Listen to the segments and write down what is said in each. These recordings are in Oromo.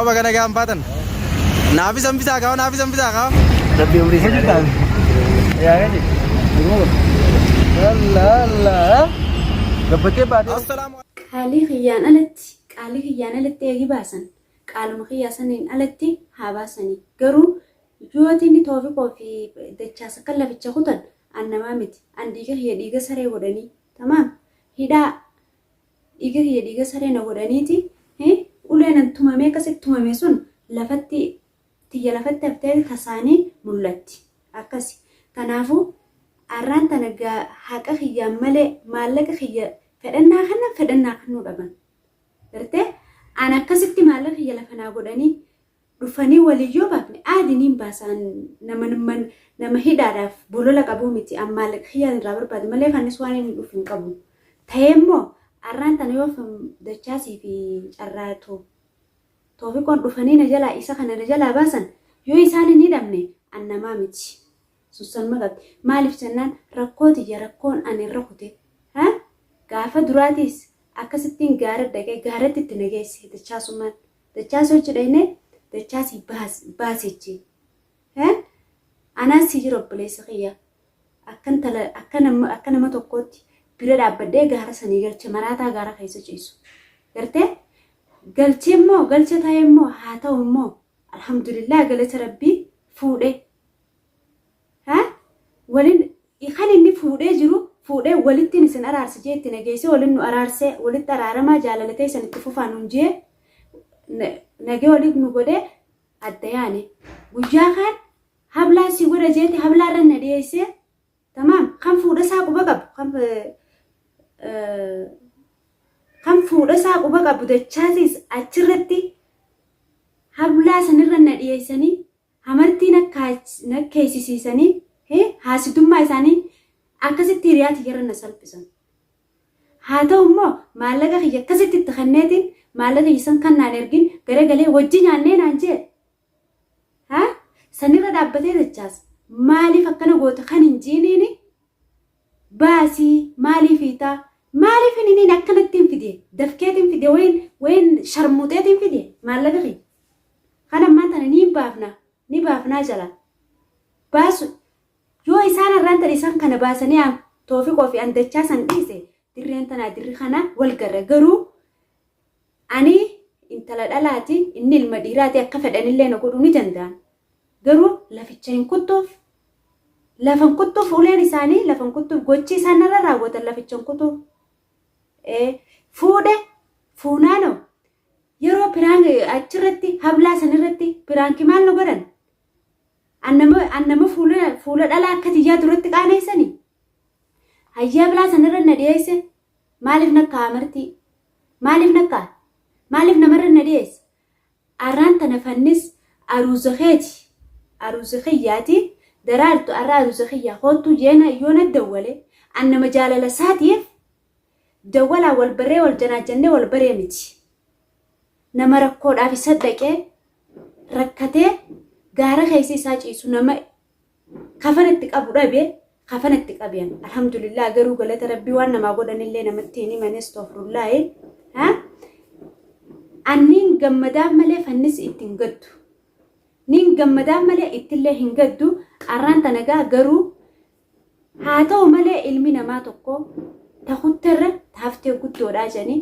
Baga nagaan baatan. Naafis hambisaa kaa naafis hambisaa kaa. Rabbi umrii si haa Yaa gadi. Allah Allah. Gabbatee baatee. Assalaamu Qaalii kiyyaan alatti qaalii kiyyaan alatti eegi baasan qaaluma kiyyaa saniin alatti haa baasanii garuu yooti inni toofiqoo fi dachaas akka laficha kutan an namaa miti an dhiiga kiyya dhiiga saree godhanii tamaam hidhaa Dhiiga kiyya dhiiga saree na godhaniiti uleen an tumamee akkasitti tumame sun lafatti tiyya lafatti haftee tasaanii mul'atti. Akkasi. Kanaafuu arraan tana gaa haqa kiyyaan malee maallaqa kiyya fedhannaa kennan fedhannaa kennuu dhaban. Gartee an akkasitti maallaqa kiyya lafa naa godhanii dhufanii waliin yoo baafne aadi niin baasa an nama nama hidhaadhaaf bolola qabuu miti an maallaqa kiyyaan irraa barbaade malee fannis waan inni dhufu hin qabu ta'ee immoo arraan tana yoo dachaasii fi carraa toofiqoon dhufanii na jalaa isa kana na jalaa baasan yoo isaan hin hidhamne an namaa miti sussanuma qabdi maaliif jennaan rakkoo tiyya rakkoon ani irra kute ha gaafa duraatiis akkasittiin gaara dhaqee gaaratti itti na geesse dachaasummaan Dachaasi hojji dhayne dachaasi baasichi. Anaan si jira obboleessa kiyya. Akkan tala akka nama akka nama tokkootti bira dhaabbadhee gaara sanii galche maraataa gaara keessa ciisu. Gartee galchee immoo galcha ta'e immoo haa ta'u immoo alhamdulillah galata rabbii fuudhee. Ha? Walin kan inni fuudhee jiru fuudhee walittiin isin araarse jee itti nageessee walin nu araarsee walitti araaramaa jaalala teessan itti fufaa nuun jee nagee waliin nu godhee adda yaane. Guyyaa kaan hablaa si godha jeeti hablaa irra na dhiyeessee tamaam kan fuudha isaa quba qabu kan kan fuudha isaa quba qabu dachaasiis achirratti hablaa sanirra na dhiyeessanii Hamartii nakkeessisiisanii haasidummaa isaanii akkasitti hiriyaa tiyyarra na salphisan. Haa ta'u immoo maallaqa kiyya akkasitti itti kenneetiin maallaqa kiyya san kan naan ergin garagalee wajji nyaannee naan jee. Haa sanirra dhaabbatee dachaas maaliif akkana goota kan hin jiiniini baasii maaliif hiitaa maaliif hin hiniin akkanatti hin fide dafkeetiin fide wayin wayin sharmuuxeetiin fide maallaqa kiyya. Kan ammaan tana ni baafna ni baafnaa jala baasu yoo isaan har'aan tana isaan kana baasanii an toofiqoo fi an dachaa san dhiise dirreen tanaa dirri kana wal garra garuu ani intala dhalaati inni ilma dhiiraati akka fedhanillee na godhuu ni danda'an garuu laficha hin kuttuuf lafan kuttuuf uleen isaanii lafan kuttuuf gochi isaan narra raawwatan laficha hin kutuuf fuudhe fuunaanoo Yeroo piraank achirratti hablaa sanirratti piraanki maal nu godhan? An nama an nama fuula fuula dhalaa akka tiyyaa duratti qaaneessani? Hayyaa hablaa sanirra na dhiyeesse maaliif nakka amartii? Maaliif nakka? Maaliif namarra na dhiyeesse? Arraan tana fannis aruuza keeti. Aruuza kiyyaati. Daraartu arra aruuza kiyyaa koottuu jeena yoo na dawwale an nama jaalala saatiif Dawwalaan wal barree wal janaajjannee wal baree miti. Nama rakkoodhaaf isa dhaqee rakkatee gaara keessa isaa ciisu nama kafana itti qabu dhabe kafana itti qabe. Alhamdulillah garuu galata rabbii waan namaa godhanillee namatti hin himani astoofurullaahi. Anniin gammadaaf malee fannis itti hin gaddu. Niin gammadaaf malee ittillee hin gaddu. Arraan tana gaa garuu Haa ta'u malee ilmi namaa tokko ta kutterra ta haftee guddoodhaa jedhanii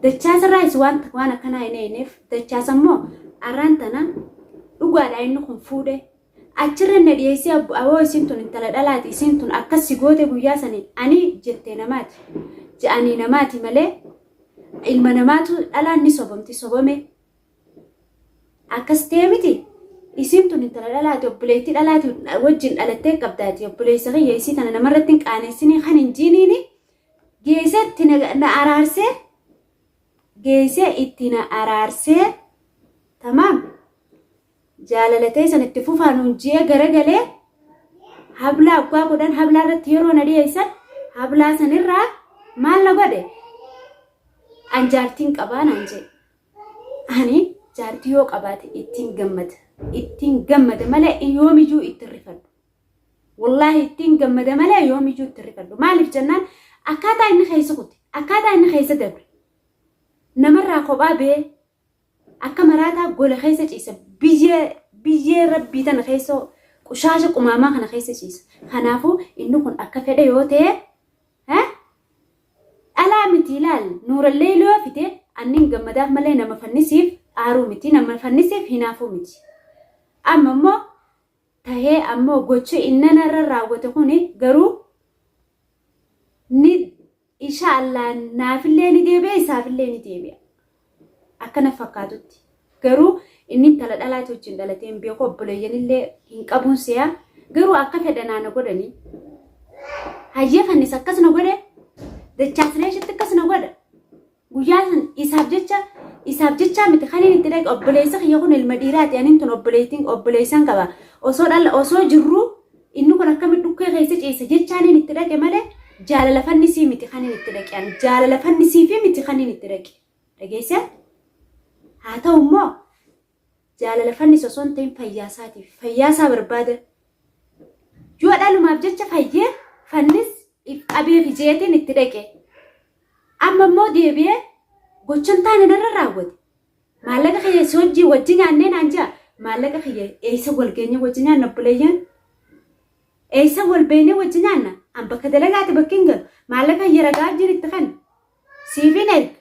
dachaasarraayis waan waan akkanaa hin eeyneef dachaasa immoo arraan tana dhugaadha inni kun fuudhe achirra na dhiyeessee aboo isiin tun intala dhalaati isiin tun akkas si goote guyyaa sanii ani jettee namaati je'anii namaati malee ilma namaatu dhalaan ni sobamti sobame Akkas ta'e miti isiin tun intala dhalaati obboleettii dhalaati wajjin dhalattee qabdaati obboleessa kiyya isii tana namarratti hin qaanessinii kan hin jiiniini geessee itti na araarsee geessee itti na araarsee tamaam jaalala teessan itti fufaa nuun ji'ee garagalee hablaa abbaa godhan hablaa irratti yeroo na dhiyeessan hablaa sanirraa maal na godhe an jaartiin qabaa naan jedhe. Ani jaartii yoo qabaate ittiin gammada. Ittiin gammada malee yoomiyyuu itti hin rifadhu. Wallaahi ittiin gammada malee yoomiyyuu itti hin rifadhu. Maaliif jennaan akkaataa inni keessa kute, akkaataa inni keessa dabre namarraa kophaa ba'ee Akka maraataa gola keessa ciisa. Biyyee biyyee rabbii tana keessa qushaasha qumaamaa kana keessa ciisa. Kanaafuu inni kun akka fedhe yoo ta'e dhalaa miti ilaal nuurallee yoo fite annin gammadaaf malee nama fannisiif aaruu miti nama fannisiif hinaafuu miti. Amma immoo tahee ammoo gochi inni narra raawwate kuni garuu ni insha Allah naafillee ni deebi'a isaafillee ni deebi'a. Akkana fakkaatutti. Garuu inni intala dhalaati wajjin dhalatee hin beeku obboleeyyanillee hin qabuun se'a. Garuu akka fedha naana godhanii. Hayyee fannis akkas na godhe dachaasnee ishitti akkas na godha. Guyyaa san isaaf jecha isaaf jechaa miti kan inni itti dhaqe obboleessa kiyya kun ilma dhiiraati anin tun obboleettiin obboleessan qaba osoo dhala osoo jirruu inni kun akkamitti dhukkee keessa ciisa jechaan inni itti dhaqe malee jaalala fannisii miti kan inni itti dhaqe ani jaalala fannisii fi miti kan inni itti dhaqe dhageesse haa ta'u immoo jaalala fannis osoo hin ta'in fayyaasaatiif fayyaasaa barbaada yoo dhalumaaf jecha fayyee fannis if qabee fi jeetiin itti dhaqe Amma immoo deebi'ee gocha hin taane narra raawwate. Maallaqa kiyya si wajjin wajji nyaannee naan ja'a. Maallaqa kiyya eessa wal geenye wajji nyaanna obboleeyyan? Eessa wal beeynee wajji nyaanna? An bakka dalagaati bakki hin galu. Maallaqa kiyya ragaa wajjin itti kenna. Siifin erga.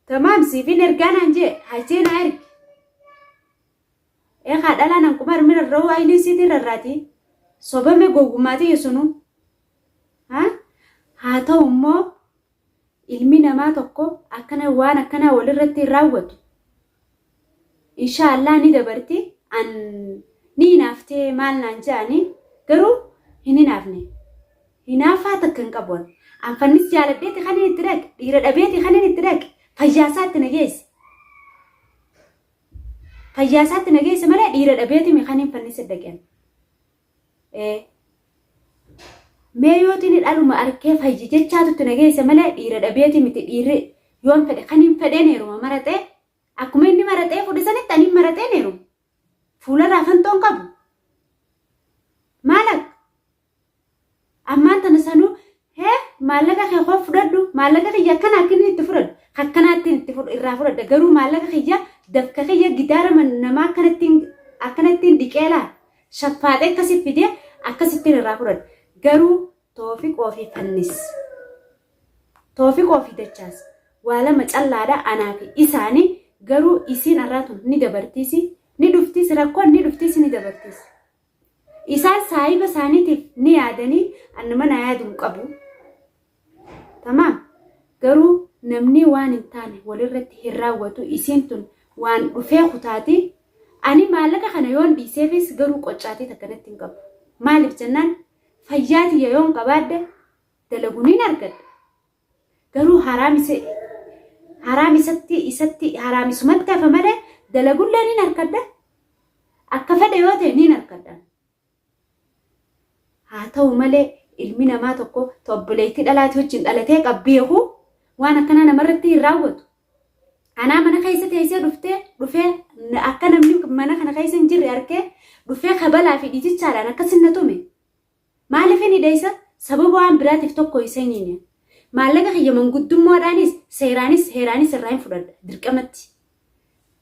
Tamaam siifin ergaa naan jee hajjee naa ergi. Eekaa dhalaan hanquma armi rarra'uu ayiliin siitiin rarraati. Sobame gowwummaatii sunuu. Haa ta'u immoo ilmi namaa tokko akkana waan akkanaa walirratti hin raawwatu. Inshaa Allah ni dabarti an ni hinaaftee maal naan je'anii garuu hin hinaafne. Hinaaffaa takka hin qabu an. An fannis jaaladheeti kan inni itti dhaqe dhiira dhabeeti kan inni itti dhaqe fayyaasaa itti na geesse. Fayyaasaa itti na geesse malee dhiira dhabeeti mi kan hin fannisa dhaqe an. Ee. Mee yootini dhaluma arkee fayyi jechaatu itti na geesse malee dhiira dhabeeti miti dhiirri yoon fedhe kan hin fedheen heeruma maraxee akkuma inni maraxee fudhe sanitti ani maraxeen heeruma. Fuularraa fantoon qabu. Maal akka? Ammaan tana sanuu hee maallaqa kee koo fudhadhu maallaqa kiyya akkana akka inni itti fudhadhu akkanaatti itti irraa fudhadha garuu maallaqa kiyya dafka kiyya gidaara namaa akkanattiin akkanattiin dhiqeelaa shaffaaxee akkasi fidee akkasittiin irraa fudhadha garuu toofiqoo fi fannis toofiqoo fi dachaas waa lama callaadha anaa fi isaanii garuu isiin arraa tun ni dabartiisi ni dhuftiis rakkoon ni dhuftiis ni dabartiis. Isaan saahiba isaaniitiif ni yaadanii an nama naa yaadu hin qabu. Tamaam. Garuu namni waan hin taane walirratti hin raawwatu isiin tun waan dhufee kutaati. Ani maallaqa kana yoon dhiiseefis garuu qoccaatii takka natti hin qabu. Maaliif jennaan fayyaa tiyya yoon qabaadhe dalagu niin argadha. Garuu haraam isa haraam isatti isatti haraam isumatti hafa malee dalagullee niin harkadha. Akka fedhe yoo ta'e niin harkadha. Haa ta'u malee ilmi namaa tokko ta obboleettii dhalaati wajjin dhalatee qabbeeku waan akkanaa namarratti hin raawwatu. Anaa mana keessa teessee dhuftee dhufee akka namni mana kana keessa hin jirre arkee dhufee kabalaa fi dhiitichaadhaan akkasin na tume. Maaliif hin hidheessa? Sababa waan biraatiif tokko isa hin hiine. Maallaqa kiyya manguddummoodhaanis seeraanis heeraanis irraa hin fudhadha dirqamatti.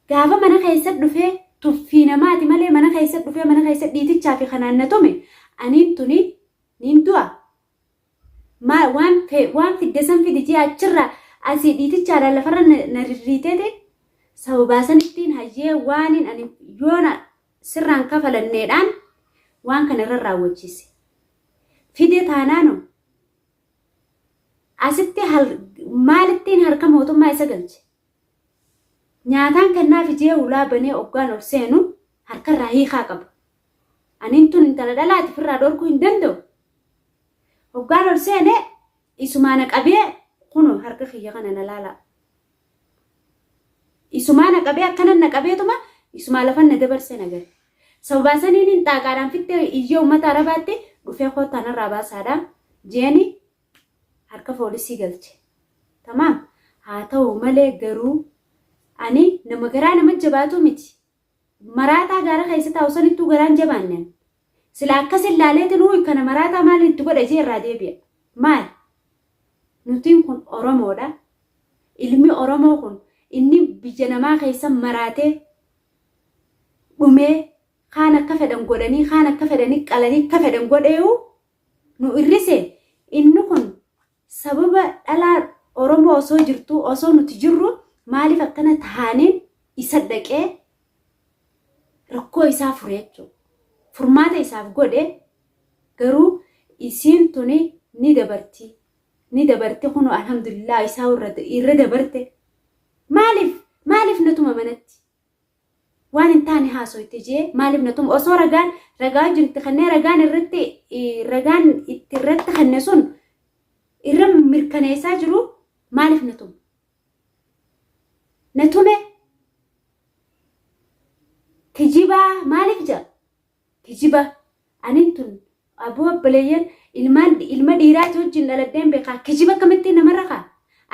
Gaafa mana keessa dhufee tuffii namaati malee mana keessa dhufee mana keessa dhiitichaa fi kanaan na tume aniin tuni niin du'a. Maa waan fe waan fidde san fidi jee achirraa asii dhiitichaadhaan lafarra na na rirriiteeti sababaa sanittiin hayyee waaniin ani yoona sirraan kafalanneedhaan waan kana irra raawwachiise. Fide taanaano asitti maalittiin harka mootummaa isa galche. Nyaataan kennaaf ijee ulaa banee oggaan ol seenu harkarraa hiikaa qaba. Aniin tun intala dhalaati firraa dhorkuu hin danda'u. Hoggaan ol seene isumaa na qabee kuno harka kiyya kana na laalaa. Isumaa na qabee akkanan na qabeetuma isumaa lafan na dabarsee na gale. Sababaa saniin hin xaaqaadhaan fittee iyyee uummata Arabaatti dhufee koottaa narraa baasaadha jeeni harka foolisii galche. Tamaam haa ta'u malee garuu ani nama garaa nama jabaatu miti. Maraataa gaara keessa taa'u sanittuu garaan jabaanne ani. Sila akkas ilaaleetiin uuy kana maraataa maaliin itti godha jee irraa deebi'a. Maal? Nutiin kun Oromoodha. Ilmi Oromoo kun Inni biyya namaa keessa maraatee dhumee kaan akka fedhan godhanii kaan akka fedhanii qalanii akka fedhan godheeyu nu irrise. Inni kun sababa dhalaa Oromoo osoo jirtuu osoo nuti jirru maaliif akkana tahaaniin isa dhaqee rakkoo isaa fure jechuudha. Furmaata isaaf godhe. Garuu isiin tuni ni dabarti. Ni dabarti kunoo alhamdulillah isaa irra dabarte. Maaliif maaliif na tuma manatti? Waan hin taane haasoyte jee maaliif na tuma? Osoo ragaan ragaa wajjin itti kennee ragaan irratti ragaan itti irratti kenne sun irra mirkaneessaa jiru maaliif na tuma? Na tume kijibaa maaliif jedha? Kijiba anin tun aboo obboleeyyan ilmaan ilma dhiiraati wajjin dhaladheen beekaa kijiba akkamittiin namarra kaa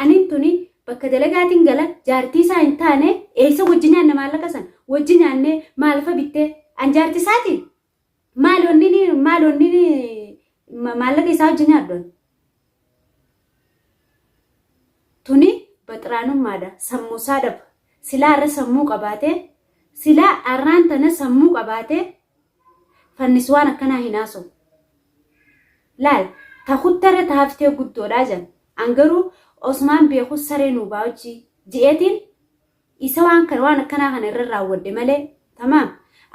anin tuni bakka dalagaatiin gala jaartii isaa hin taane eessa wajji nyaanna maallaqa san wajji nyaannee maalfa bittee an jaartii isaati maal onni maal onni maallaqa isaa wajji nyaadhu an Tuni baxiraanummaadha sammuu isaa dhaba silaa arra sammuu qabaatee silaa arraan tana sammuu qabaatee fannis waan akkanaa hin haasawu laal ta kutterra ta haftee guddoodha jan an garuu osumaan beeku saree nuu baa hojii je'eetiin isa waan kana waan akkanaa kana irra raawwadhe malee tamaam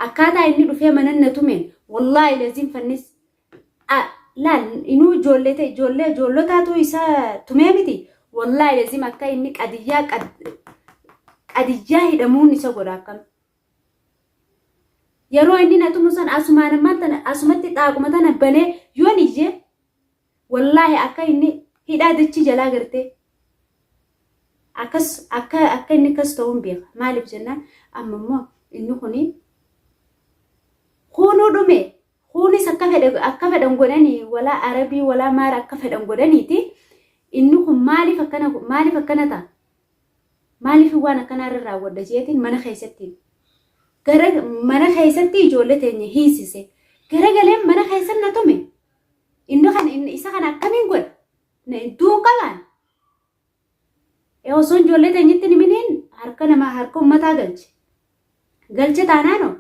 akkaataa inni dhufee manan na tumeen wallaahi laziin fannis Laal inuu ijoollee ta'e ijoollee ijoollotaatu isa tumee miti wallaahi lazim akka inni qadiyyaa qadiyyaa hidhamuun isa godha akkam yeroo inni na tumu san asumaan ammaan tana asumatti xaaquma tana banee yoon iyye wallaahi akka inni hidhaa dachii jalaa gartee akkas akka akka inni akkas ta'uun beeka maaliif jennaan amma immoo inni kuni kuunuu dhume Kuunis akka fedhe akka fedhan godhanii walaa arabii walaa maara akka fedhan godhaniiti inni kun maaliif akkana maaliif akkana ta'a maaliif waan akkanaa irra raawwadha jeetiin mana keessatti gara mana keessatti ijoollee teenya hiisise gara galeen mana keessatti na tume inni kana inni isa kana akkamiin godha na duun qabaan osoo ijoollee teenyatti hin himiniin harka namaa harka ummataa galche. Galche taanaanoo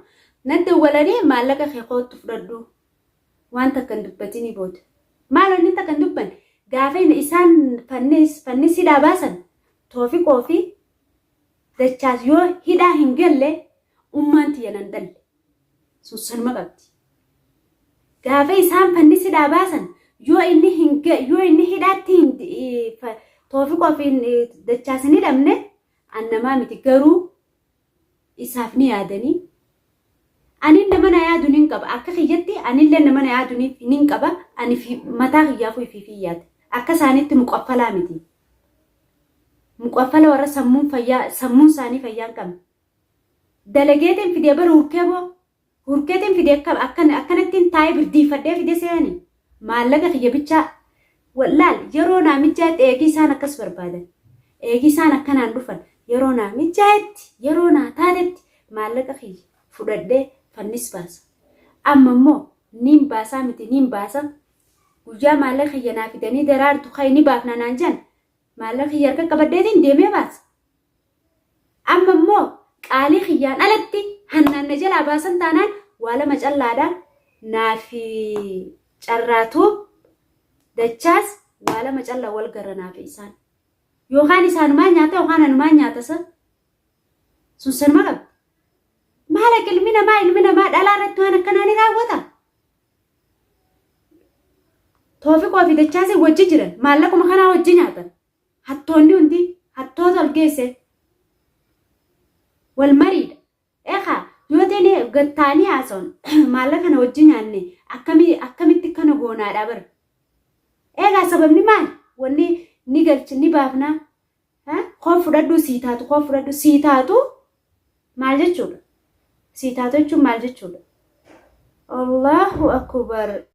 natti dawwalanii maallaqa kee koottu fudhadhu waan takka hin dubbatinii booda. Maal wanni takka hin dubbanne gaafa isaan fannis fannis hidhaa baasan Toofiqoo fi Dachaas yoo hidhaa hin galle ummaan tiyya nan dhalle. Sun sanuma qabdi. Gaafa isaan fannis hidhaa baasan yoo inni hin yoo inni hidhaatti hin Toofiqoo fi Dachaas hin hidhamne an namaa miti garuu isaaf ni yaadanii anin nama na yaadu nin qaba akka kiyyatti anillee nama na yaadu nin qaba ani mataa kiyyaafuu ifiifii yaada akka isaanitti muqaffalaa miti muqaffala warra sammuun fayyaa sammuun isaanii fayyaa hin qabne dalageetiin fidee bara hurkee boo Hurkeetiin fide akka akkan akkanattiin taa'ee birdiifadhee fide seeyani maallaqa kiyya bichaa wallaal yeroo naa mijjaa'etti eegii isaan akkas barbaadan eegii isaan akkanaan dhufan yeroo naa mijjaa'etti yeroo naa taatetti maallaqa kiyya fudhadhee fannis baasa amma immoo niin baasaa miti niin baasa guyyaa maallaqa kiyya naa fidanii daraartu ka'i ni baafna naan jedhan maallaqa kiyya harka qabadheetiin deemee baasa. Amma immoo qaalii kiyyaan alatti hannaan na jalaa baasan taanaan waa lama callaadha naafi carraatuu dachaas waa lama callaa wal garra naafi isaan. Yookaan isaanumaan nyaata yookaan anumaan nyaata sa sun sanuma qabdi. Maala ilmi namaa ilmi namaa dhalaa irratti waan akkanaa ni raawwata. Toofiqoo fi dachaasii wajji jiran maallaquma kanaa wajji nyaatan. Hattoonni hundi hattoota ol geesse. Wal mariidha. Ekaa yoo ta'e gattaanii haasa'uun maallaqa kana wajji nyaanne akkamii akkamitti kana goonaadha bara. Egaa sababni maali? Wanni ni galchi ni baafnaa. Koo fudhadhu sii taatu koo fudhadhu sii taatu maal jechuudha? Sii taatu jechuun maal jechuudha? Allahu akbar.